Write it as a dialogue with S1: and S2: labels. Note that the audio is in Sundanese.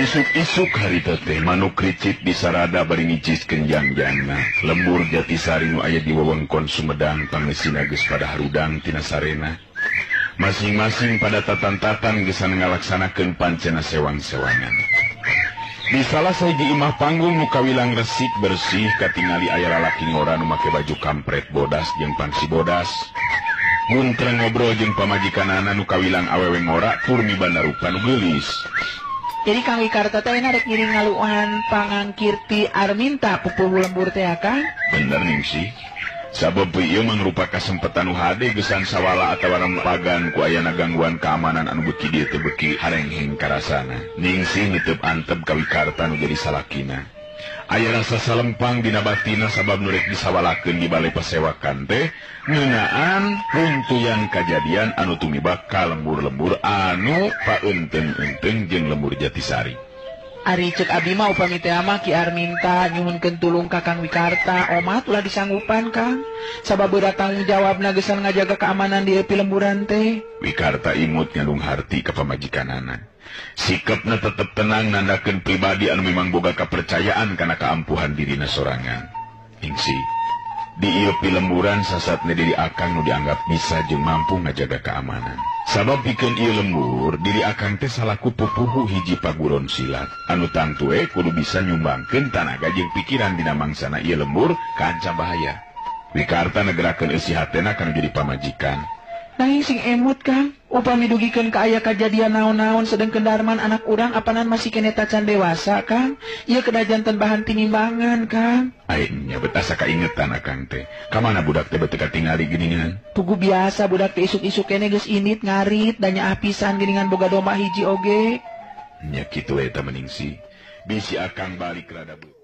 S1: Isuk-isuk harita teh manuk ricit di sarada bari ngiciskeun jangjangna. Lembur Jatisari nu aya di wewengkon Sumedang pangeusina geus pada harudang tina sarena. Masing-masing pada tatan-tatan geus ngalaksanakeun pancena sewang-sewangan. Di salah sahiji imah panggung nu kawilang resik bersih katingali aya lalaki ngora nu make baju kampret bodas jeung pangsi bodas. Guntreng ngobrol jeung pamajikanana nu kawilang awewe ngora tur mibanda rupa nu geulis.
S2: Jadi Kang Wikarta teh rek ngiring ngaluhan pangangkirti Arminta pupuhu lembur teh Kang.
S1: Bener Ningsih. Sabab ieu mangrupa kasempetan nu hade gesan sawala atawa pagan ku ayana gangguan keamanan anu beuki dieu teh beuki harengheng karasana. Ningsih niteup antep ka Wikarta nu jadi salakina. Aya rasa salempang dina batina sabab nu rek disawalakeun di balai pasewakan teh ngeunaan runtuyan kajadian anu tumibak ka lembur-lembur anu paeunteung-eunteung jeung lembur Jatisari.
S2: Ari ceuk abdi mah upami teh mah Ki Arminta nyuhunkeun tulung ka Kang Wikarta omat ulah disanggupan Kang sabab berat tanggung jawabna geus ngajaga keamanan di lemburan teh.
S1: Wikarta imut ngandung harti ka pamajikanana. Sikapna tetep tenang nandakeun pribadi anu memang boga kepercayaan kana kaampuhan dirina sorangan. Ningsih di ieu pilemburan sasatna diri akang nu dianggap bisa jeung mampu ngajaga keamanan. Sabab pikeun ieu lembur diri akang teh salaku pupuhu hiji paguron silat anu tangtu we kudu bisa nyumbangkeun tanaga jeung pikiran dina mangsana ieu lembur kaancam bahaya. Wikarta negerakeun eusi hatena kana jadi pamajikan.
S2: Nanging sing emut Kang, upami dugikeun ka aya kajadian naon-naon sedengkeun Darman anak urang apanan masih keneh tacan dewasa Kang. Ieu kedah janten bahan tinimbangan Kang.
S1: Aing nya bet asa kaingetan akang teh. Ka mana budak teh beuteuk katingali geuningan?
S2: Pugu biasa budak teh isuk-isuk keneh geus init ngarit da nyaah pisan geuningan boga domba hiji oge.
S1: Nya kitu eta Meningsih. Bisi akang balik rada beuh.